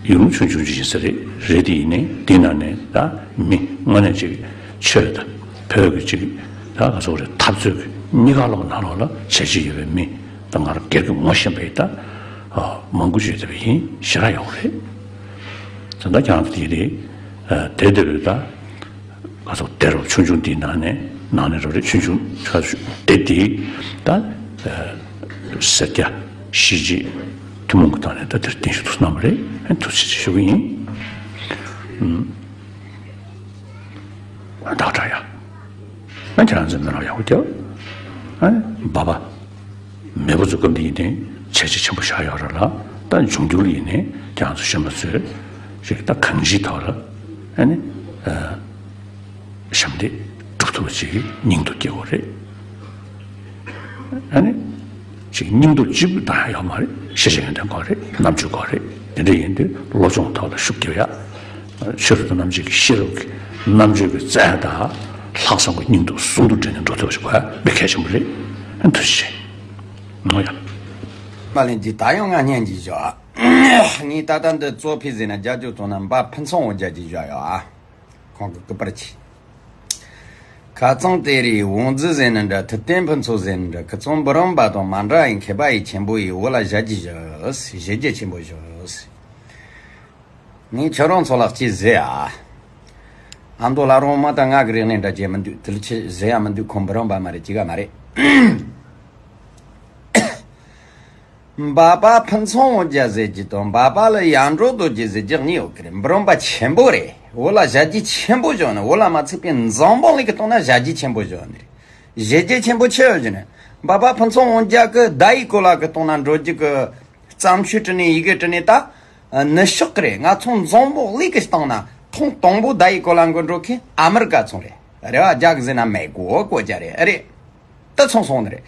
ཡུལ་ལུང་ཆུང་ཆུང་ཅིག་ཡིན་ས་རེད། རེད་དེ་ཡིན་ནའི་དེ་ནང་ནས་ད་མི་དངོས་གནས་ཅིག་ཆོས་དང་བོད་ཀྱི་ཅིག་ད་ག་ཚོད་རེད། འཐབ་རྩོད་ཀྱི་གཉིས་ཀ་ལོག་ནང་ལོགས་ལ་བྱས་རྗེས་ཡོད་པའི་མི་ད་ང་རང་སྒེར་གྱི་ངོ་ཤེས་པ་ཡིན། ད་མང་པོ་ཅིག་ཡོད་པ་ཡིན། ཞེ་དྲག་ཡག་པོ་རེད། ད་ལྟ་ཀྱང་དེ་རེད། དེ་དེ་རེད་ད། ང་ཚོ་དེ་རུ་ཆུང་ཆུང་འདིའི་ནང་ནས་ནང་ནས་རོ་རེ་ཆུང་ཆུང་ཆ་ཞུ་དེ་དེ་ད་སེར་སྐྱ་གཞིས་བྱེས་ཐུན་མོང་གི་ཐོག་ནས་ད་དེར་བརྟན་བཞུགས་ཐུགས་གནང་བ་རེད། ཐུགས་རྗེ་ཆེ་ཞུ་གི་ཡིན། བདག་དྲག་ཡ། ཨ་ཁྱེད་རང་ཚོས་མི་རང་ཡག་པོ་རྒྱབ། ཨ་འབའ་པ། མེས་པོ་ཚོ་སྐབས་འདི་ཡིན་ཏེ་བྱས་རྗེས་ཆེན་པོ་བཞག་ཡོད་རེད་ལ། ད་འབྱུང་འགྱུར་ཡིན་ནའི་ཁྱེད་རང་ཚོ་གཞོན་པ་ཚོས་ཞིག་ད་གང་ཅིའི་ཐོག་ལ་ཨ་ནི་ཞབས་འདེགས་སྒྲུབ་ཐུབ་པ་ཅིག་སྙིང་སྟོབས་སྐྱེ་དགོས་རེད། ཨ་ནི་ཅིག་སྙིང་སྟོབས་སྐྱིད་པོ་དང་ཡོད་མ་རེད། ཤེས་བྱ་ཡོན་ཏན་དགོས་རེད། རྣམ་དཔྱོད་དགོས་རེད། དེ་འདྲ་ཡིན་དུས་སློབ་སྦྱོང་ཐོག་ལ་ཤུགས་རྒྱབ་ཡ། ཆོས་རབ་ཏུ་རྣམ་འབྱེད་ཀྱི་ཤེས་རབ་ཀྱི་རྣམ་དཔྱོད་ཀྱི་རྩལ་དང་ལྷག་བསམ་གྱི་སྙིང་སྟོབས་ཟུང་དུ་འབྲེལ་ནས་འགྲོ་ཐུབ་པ་ཞིག་དགོས་ཡ་དཔེ་གལ་ཆེན་པོ་རེད། ཐུགས་རྗེ་ཆེ། ནོ་ཡ། མ་ལན་འདི་ད་ཡང་ང་སྙན་གྱིས་ཞུ། ངས་ད་ལྟ་འདི་གཙོ་ཕིས་ཟེར་ན་རྒྱ་ཇུ་ཚོ་ན་འབའ་ཕུན་ཚོགས་འོ་རྒྱ་གྱིས་ཞུ་ཡོད་ཨ། ཁོང་གི་སྐུ་པར་ཆེ། ཁ་ཚང་དེ་རིགས་བོང་རྫི་ཟེར་ནི་འདྲ། ཐུབ་བསྟན་ཕུན་ཚོགས་ཟེར་ནི་འདྲ། ཁི་ཚོ་འབུམ་རམས་པ་དང་མ་འདྲ་ཡི་མཁས་པ་ཡི་ཆེན་པོ་ཡི་འོ་ལ་ཞབས་ཀྱིས་བཞུགས། ཞབས་རྗེས་ཆེན་པོ་ཞུ། ངས་ཁྱོད་རང་ཚོ་ལ་ཅི་ཟེར་ཨ། ཨ་མདོ་ལ་རོང་མ་ད་ང་གི་རིག་གནས་འདྲ་བྱེད་མི་འདུག་དེ་ལ་ཅི་ཟེར་ཡ་མི་འདུག་ཁོང་འབུམ་རམས་པ་མ་རེད། ཅི་ག་མ་རེད། འབའ་པ་ཕུན་ཚོགས་འོ་རྒྱ་ཟེར་གྱི་དང་འབའ་པ་ལ་ཡར་འབྲོག་རྡོ་རྗེ་ཟེར་གྱི་གཉིས་ཡོད་ཀྱི་རེད། འབུམ་རམས་པ་ཆེན་པོ་རེད། འོ་ལ་ཞབས་ཀྱིས་ཆེན་པོ་བཞུགས་ནས། འོ་ལ་མ་ཚད་པའི་འཛམ་བུ་གླིང་གི་སྟེང་ན་ཞབས་ཀྱིས་ཆེན་པོ་བཞུགས་ནི་རེད། ཞབས་རྗེས་ཆེན་པོ་ཆེ་བ་བཞུགས་ནས་འབའ་པ་ཕུན་ཚོགས་འོ་རྒྱ་གི་ཟླ་ཡི་གོ་ལ་གི་སྟེང་ན་འགྲོ་རྒྱུ་གི་བརྩམས་ཆོས་བྲིས་ནས་ཡི་གེ་བྲིས་ནས་ད་ནུབ་ཕྱོགས་ཀྱི་རེད། ང་ཚོ་འཛམ་བུ་གླིང་གི་སྟེང་ན་ཐེངས་དང་པོ་ཟླ་ཡི་གོ་ལ་འགོ་འགྲོ་མཁན་ཨ་མི་རི་ཀ་ཚོ་རེད། རེད་བ། རྒྱ་གི་ཟེར་ན་མེ་གོ་གོ་རྒྱ་རེད། རེད། དེ་ཚོ་སོང་ནི་རེད།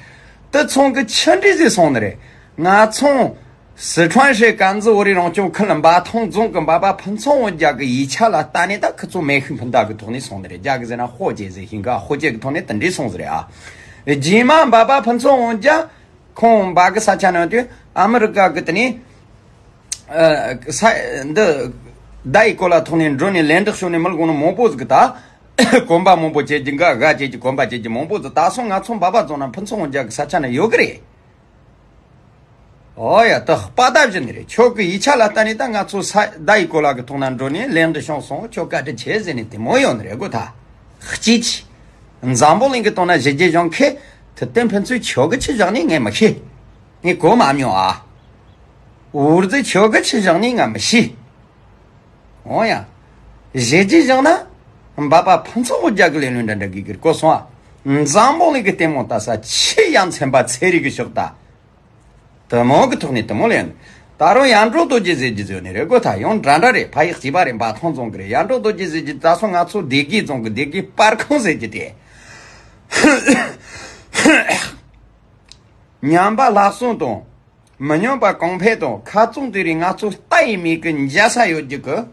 དེ་ཚོ་གི་ཆི་འདྲ་ཟིག་སོང་ནི་རེད། ང་ཚོ་སི་ཁྲོན་ཧྲེ་ཀན་ཛི་བོད་རིགས་རང་སྐྱོང་ཁུལ་འབའ་ཐང་རྫོང་གི་འབའ་པ་ཕུན་ཚོགས་འོ་རྒྱ་གི་ཡིག་ཆ་ལ་བལྟས་ནས་ད་ཁི་ཚོ་མེ་ཤིང་འཕུར་མདའ་གི་ཐོག་ནས་སོང་ནི་རེད། རྒྱ་གི་ཟེར་ན་ཧོ་ཅེ་ཟེར་ཤིང་ག་ཧོ་ཅེ་གི་ཐོག་ནས་དེ་འདྲས་སོང་ཟེར་རེད་ཨ། རྗེས་མ་འབའ་པ་ཕུན་ཚོགས་འོ་རྒྱ་ཁོང་འབའ་གི་ས་ཆ་ནང་དུ་ཨ་མི་རི་ཀ་གི་དེ་ནས་ཨ་ས་འདི་ཟླ་ཡི་གོ་ལ་ཐོག་ནས་འགྲོ་ནས་ལན་གྲགས་ཤོར་ནས་མི་ལ་གོང་ནས་མང་པོ་ཟིག་གི་ད། གོམ་པ་མང་པོ་བྱེད་ཀྱི་འགའ་འགའ་བྱེད་ཀྱི་གོམ་པ་བྱེད་ཀྱི་མང་པོ་ཟིག་ད་སོང་ང་ཚོ་འབའ་པ་རྫོང་ན་ཕུན་ཚོགས་འོ་རྒྱ་གི་ས་ཆ་ན་ཡོད་གི་རེད། ཨོ་ཡ། ད་པ་ད་བཞིན་རེད། ཁྱོད་ཀྱི་ཡིག་ཆ་ལ་བལྟས་ནས་ད་ང་ཚོ་ས་ཟླ་ཡི་གོ་ལ་གི་ཐོག་ན་འགྲོ་ནས་ལན་འདི་བྱུང་སོང་། ཁྱོད་བཀའ་དྲིན་ཆེ་ཟེར་ནས་དེ་མོ་ཡོང་ནི་རེད་གོ་ད། གཅིག་འཛམ་བུ་གླིང་གི་ཐོག་ན་ཞི་རྒྱས་བཟང་མཁན་ཐུབ་བསྟན་ཕུན་ཚོགས་ཁྱོད་ཀྱི་ཆི་བཞག་ནས་ངས་མི་ཤེས། ངས་གོ་མ་མྱོང་ཨ། འུར་ཟི་ཁྱོད་ཀྱི་ཆི་བཞག་ནས་ང་མི་ཤེས། འོ་ཡ། ཞི་རྒྱས་བཟང་ན། འབའ་པ་ཕུན་ཚོགས་འོ་རྒྱ་གི་ལེ་ལོའི་འདྲ་འདྲ་གི་གིར་གོ་སོང་ཨ། འཛམ་བུ་གླིང་གི་ལྟད་མོ་ལྟ་ས་ཆི་ཡ་མཚན་པ་ཚེ་རིག་གི་ཕྱོགས་ད། དེ་མོ་གི་ཐོག་ནས་དེ་མོ་ལེན། ད་རུང་ཡར་འབྲོག་རྡོ་རྗེ་ཟེར་རྒྱུ་ཟེར་ནི་རེད་གོ་ད། ཡང་འདྲ་འདྲ་རེད། ཕ་ཡག་གཅིག་པ་རེད། འབའ་ཐང་རྫོང་གི་རེད། ཡར་འབྲོག་རྡོ་རྗེ་ཟེར་རྒྱུ་ད་སོང་ང་ཚོ་སྡེ་དགེ་རྫོང་གི་སྡེ་དགེ་པར་ཁང་ཟེར་རྒྱུ་དེ། ཉམས་པ་ལྷག་སོང་དང་། མི་ཉམས་པ་གོང་འཕེལ་དང་ཁ་རྩང་དེ་རིང་ང་ཚོ་ལྟ་ཡི་མིག་གི་མཇལ་ས་ཡོད་རྒྱུ་གི།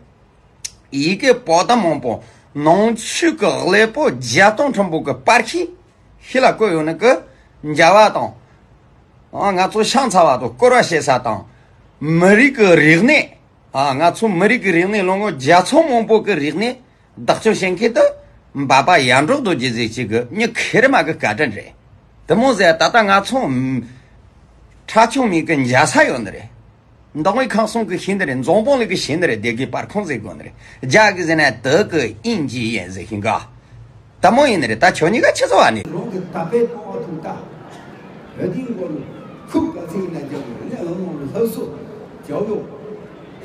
ཡི་གེ་པོ་ཏི་མང་པོ་ནང་ཆོས་ཀྱི་ཀླད་པོ་བརྒྱ་སྟོང་ཁྲི་འབུམ་གྱི་པར་ཤིང་ཤི་ལ་བཀོད་ཡོད་ནི་གི་མཇལ་བ་དང་། ཨ་ང་ཚོ་ཤ་ཚ་བ་དང་སྐོར་བ་བྱེད་ས་དང་། མི་རིགས་ཀྱི་རིག་གནས། ཨ་ང་ཚོ་མི་རིགས་ཀྱི་རིག་གནས་ལོ་ངོ་བརྒྱ་ཚོ་མང་པོ་གི་རིག་གནས་བདག་སྐྱོང་བྱེད་མཁན་དུ་འབའ་པ་ཡར་འབྲོག་རྡོ་རྗེ་ཟེར་ཅིག་གི་མྱི་ཁེར་མ་གི་བཀའ་དྲིན་རེད། དེ་མོ་ཟེར་ད་ལྟ་ང་ཚོ་ཁྲ་ཆུང་མིག་གི་མཇལ་ས་ཡོད་ནི་རེད། མདང་བའི་ཁང་སོང་གི་ཤིང་འདི་རེད། འཛམ་བུ་གླིང་གི་ཤིང་འདི་རེད། སྡེ་དགེ་པར་ཁང་ཟེར་དགོས་ནི་རེད། རྒྱ་གི་ཟེར་ན་德国印记院ཟེར་ཤིང་ག་དེ་མོ་ཡིན་ནི་རེད། ད་ཁྱོད་གཉིས་ཀ་ཆི་ཟེར་བ་ནི། རང་གི་དད་པས་གཏོང་བ་ཐུག་ད། བོད་དིང་གོ་ལུ་ཁུག་ག་ཚིག་ན་རྒྱབ་ཡོད་ནས་ཨ་ལོང་ལུ་ལྷབ་སུ་རྒྱབ་ཡོད།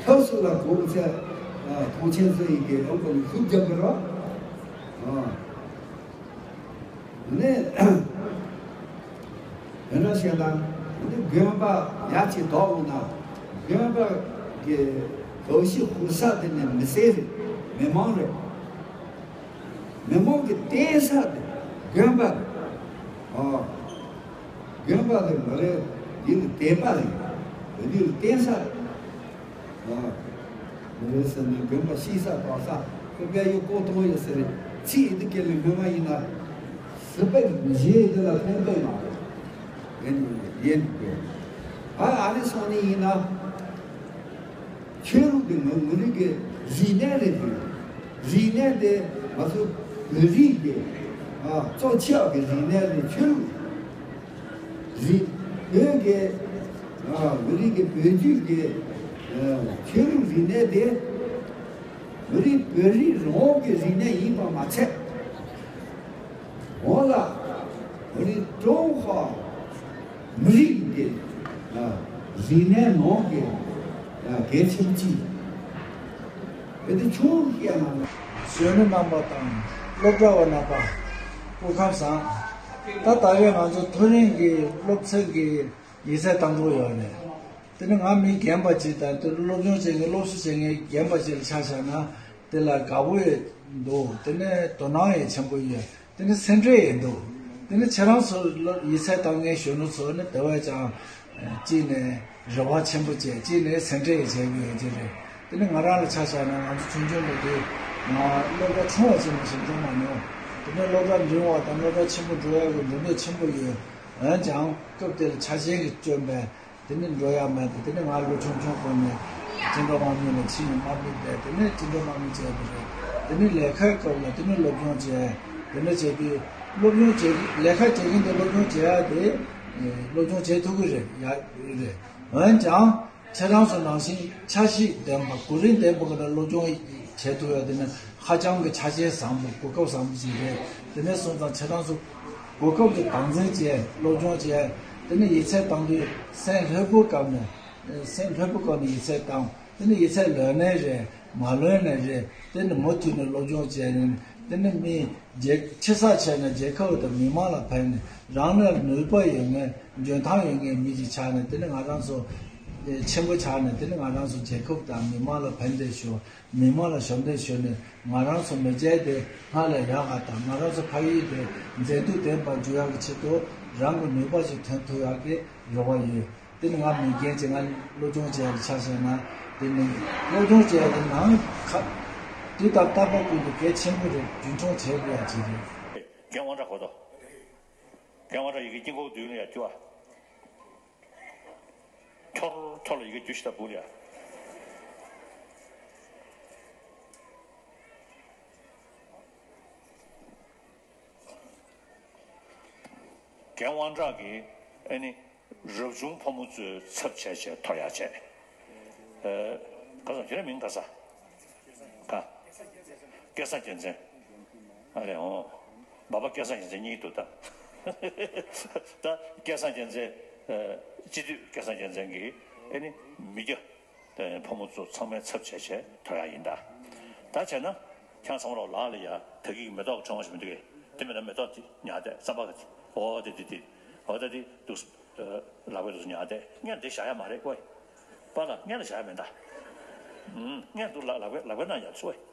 ལྷབ་སུ་ལ་གོ་ཚེ་ཐོང་ཆེན་ཚོ་ཡི་གེ་ཨོ་གོ་ལུ་ལྷུག་རྒྱབ་གི་རོ། ནས་དེ་འདྲ་བཤད་ན་དགོན་པ་ཡ་ཆེ་དོག་འོང་ན་དགོན་པ་གི་ལོ་ཤི་ཧུ་ས་དེ་ནས་མི་སེར་རེད། མི་མང་རེད། མི་མང་གི་བསྟེན་ས་དེ་དགོན་པ་རེད། ཨོ། དགོན་པ་དེ་མི་རེད། འདི་ནི་བསྟེན་པ་རེད། འདི་ནི་བསྟེན་ས་རེད། ཨོ། མི་རེད་ཟེར་ནས་དགོན་པ་ཤི་ས་དོག་ས་ཁོ་པའི་ཡུལ་ཀོ་ཐོང་ཡོད་ཟེར་རེད། ཚིག་ཡིན་དུ་སྐད་ལས་སྨོན་མ་ཡིན་ན་སྲིད་པའི་རྗེས་འདི་ལ་ཕན་པའི་མ་རེད། ཡན་ཡན་དུ་དགོས། ཨ་ཨ་རི་སོང་ནི་ཡིན་ན། ཆོས་ལུགས་དེ་མི་མི་རིགས་ཀྱི་རིག་གནས་རེད་དེ། རིག་གནས་དེ་ང་ཚོ་བོད་རིགས་ཀྱི་ཨ་གཙོ་ཆེ་བ་གི་རིག་གནས་དེ་ཆོས་ལུགས་རེད། བོད་ཀྱི་ཨ་བོད་རིགས་ཀྱི་བོད་བརྒྱུད་ཀྱི་ཨ་ཆོས་ལུགས་རིག་གནས་དེ་བོད་རིགས་བོད་རིགས་རང་གི་རིག་གནས་ཡིན་པ་མ་ཚད། འོ་ལ། འོ་ནི་ཀྲུང་ཧྭ་མི་རིགས་ཀྱི་རིག་གནས་ནང་གི་གལ་ཆེན་གཅིག་དེ་དེ་ཆུང་སྐད་ནང་། གཞོན་ནུ་རྣམ་པ་དང་སློབ་གྲྭ་བ་རྣམ་པ་སྐུ་ཁམས་བཟང་། ད་ད་ཡོད་ང་ཚོ་མཐོ་རིམ་གྱི་སློབ་ཚན་གྱི་ཡིག་ཚད་བཏང་གྲོགས་ཡོད་རེད། དེ་ནི་ང་མི་རྒན་པ་ཅིག་དང་དེ་སློབ་སྦྱོང་བྱེད་མཁན་སློབ་གསོ་བྱེད་མཁན་རྒན་པ་ཅིག་ལ་ཆ་བཞག་ན་དེ་ལ་དགའ་པོ་ཡོད་འདུག་དེ་ནི་དོ་སྣང་ཡང་ཆེན་པོ་ཡོད། དེ་ནི་སེམས་ཁྲལ་ཡང་འདུག་དེ་ནི་ཁྱེད་རང་ཚོ་སློབ་ཡིག་ཚད་བཏང་མཁན་གཞོན་ནུ་ཚོ་ནི་དེ་བས་ཀྱང་གཅིག་ནས་རེ་བ་ཆེན་པོ་བྱས་གཅིག་ནས་སེམས་ཁྲལ་ཡང་བྱེད་དགོས་ཡོད་ཀྱི་རེད། དེ་ནི་ང་རང་ལ་ཆ་བཞག་ན་ང་ཚོ་ཆུང་ཆུང་ལོ་དུས་ང་སློབ་གྲྭ་ཆུང་བ་ཅིག་ནས་བཟུང་འགྲོ་མ་མྱོང་། དེ་ནི་སློབ་གྲྭ་འབྲིང་བ་དང་སློབ་གྲྭ་ཆེན་པོ་འགྲོ་ཡག་གི་འདུན་པ་ཆེན་པོ་ཡོད། འོན་ཀྱང་སྐབས་དེར་ཆ་རྐྱེན་གྱིས་བསྐྱོན་པས་དེ་ནི་འགྲོ་ཡག་མེད་དེ། དེ་ནི་ང་ལོ་ཆུང་ཆུང་སྐོར་ནས་བཅིངས་འགྲོལ་དམག་མི་ལ་ཕྱིན་ནས་དམག་མི་བསྡད། དེ་ནས་བཅིངས་འགྲོལ་དམག་མི་བྱས་པ་རེད། དེ་ནི་ལས་ཀའི་སྐབས་ལ་དེ་ནི་སློབ་སྦྱོང་བྱས། དེ་འདྲ་བྱས་དུས་སློབ་སྦྱོང་བྱེད་ཀྱི་ལས་ཀ་བྱེད་མཁན་དེ་སློབ་སྦྱོང་བྱེད་ཡག་དེ་སློབ་སྦྱོང་བྱེད་ཐུབ་ཀྱི་རེད་ཡག་རེད། འོན་ཀྱང་། ཁྱེད་རང་ཚོ་ནང་བཞིན་འཆར་གཞི་ལྡན་པ་གོ་རིམ་ལྡན་པ་གི་སློབ་སྦྱོང་བྱེད་ཐུབ་ཡ་དེ་ནི་ཧ་ཅང་གི་ཆ་རྐྱེན་བཟང་པོ་གོ་སྐབས་བཟང་པོ་ཞིག་རེད། དེ་ནས་སོང་ཙང་ཁྱེད་རང་ཚོ་གོ་སྐབས་དེ་དམ་འཛིན་བྱས་སློབ་སྦྱོང་བྱས། དེ་ནས་ཡིག་ཚད་བཏང་དུས་སེམས་ལྷོད་པོ་བཀབ་ནས་སེམས་ལྷོད་པོ་བཀབ་ནས་ཡིག་ཚད་བཏང་། དེ་ནས་ཡིག་ཚད་ལོན་ནའི་རེད། མ་ལོན་ནའི་རེད། དེ་ནི་མུ་མཐུད་ནས་སློབ་སྦྱོང་བྱས་ནས་དེ་ནི་མི་རྒྱལ་ཆེ་ས་བྱས་ནས་རྒྱལ་ཁབ་དང་མི་མང་ལ་ཕན་ནས་རང་ལ་ནུས་པ་ཡོད་མཁན་འཇོན་ཐང་ཡོད་མཁན་མི་ཞིག་ཆགས་ནས་དེ་ནི་ང་རང་ཚོ་ཆེན་པོ་ཆགས་ནས་དེ་ནི་ང་རང་ཚོ་རྒྱལ་ཁབ་དང་མི་མང་ལ་ཕན་བདེ་ཞུ། མི་མང་ལ་ཞབས་འདེགས་ཞུ་ནས་ང་རང་ཚོ་མི་སྐྱའི་དེ་སྔར་ལས་ཡག་ག་དང་ང་རང་ཚོ་ཕ་ཡུལ་དེ་མཛེས་སྡུག་ལྡན་པར་འགྱུར་ཡག་གི་ཆེད་དུ་རང་གི་ནུས་པ་ཞིག་ཐོན་ཐུབ་ཡག་གི་རེ་བ་ཡོད། དེ་ནི་ང་མི་རྒན་ཅིག་ང་སློབ་སྦྱོང་བྱས་ཡག་ཆ་བཞག་ན་དེ་ནི་སློབ་སྦྱོང་བྱས་ཡག་གི་ནང་ཁ་དུས་དང་རྟག་པར་ཀུན་ཏུ་གལ་ཆེན་པོ་རེད། རྒྱུན་འཁྱོངས་བྱེད་དགོས་ཡག་ཅིག་རེད། རྒན་དབང་གྲགས་གོ་ཏོ། རྒན་དབང་གྲགས་ཡི་གེ་དཀྱིལ་འཁོར་བསྡུས་ནས་ཡར་བསྒྱུར་བ། འཁྱོར་འཁྱོར་ལ་ཡི་གེ་བསྒྱུར་ཞིག་ད་སྦུག་ལ་ཡ། རྒན་དབང་གྲགས་ཀྱིས་ཨ་ནི་རབ་བྱུང་ཕོ་མོ་ཚོའི་ཚབ་བྱས་བྱས་ཐོར་ཡག་བྱས། ཨ། ག་ས་ཁྱོད་རའི་མིང་ག་ས། ག་སྐལ་བཟང་རྒྱལ་མཚན། ཨ་རེ་འོ། འབའ་པ་སྐལ་བཟང་རྒྱལ་མཚན་གཉིས་འདུག་ད། ད་སྐལ་བཟང་རྒྱལ་མཚན། ཨ། སྤྱི་འཐུས་སྐལ་བཟང་རྒྱལ་མཚན་གྱིས་ཨ་ནི་མི་སྐྱ། ཕོ་མོ་ཚོ་ཚང་མའི་ཚབ་བྱས་བྱས་ཐོར་ཡག་ཡིན་ད། ད་བྱས་ན། ཁྱེད་ཚང་མ་ལོག་ལག་ལ་ཡ་ད་གི་མེ་ཏོག་ཕྲེང་བ་ཞིག་མི་འདུག་གས། དེ་མེད་ན་མེ་ཏོག་དེ་ཉར་བསྡད་རྩམ་པ་གི་དེ། འོ་དེ་དེ་དེ། འོ་ད་དེ་འདུག་ལག་པས་འདུག་ཉར་བསྡད། སྔོན་དེ་བཞག་ཡག་མ་རེད་ཀོ། པཱ་ལགས་སྔོན་ལ་བཞག་ཡག་མེད་ད། ཨུམ། སྔོན་འདུག་ལག་ལག་པའི་ལག་པའི་ནང་ཡར་ཚུར།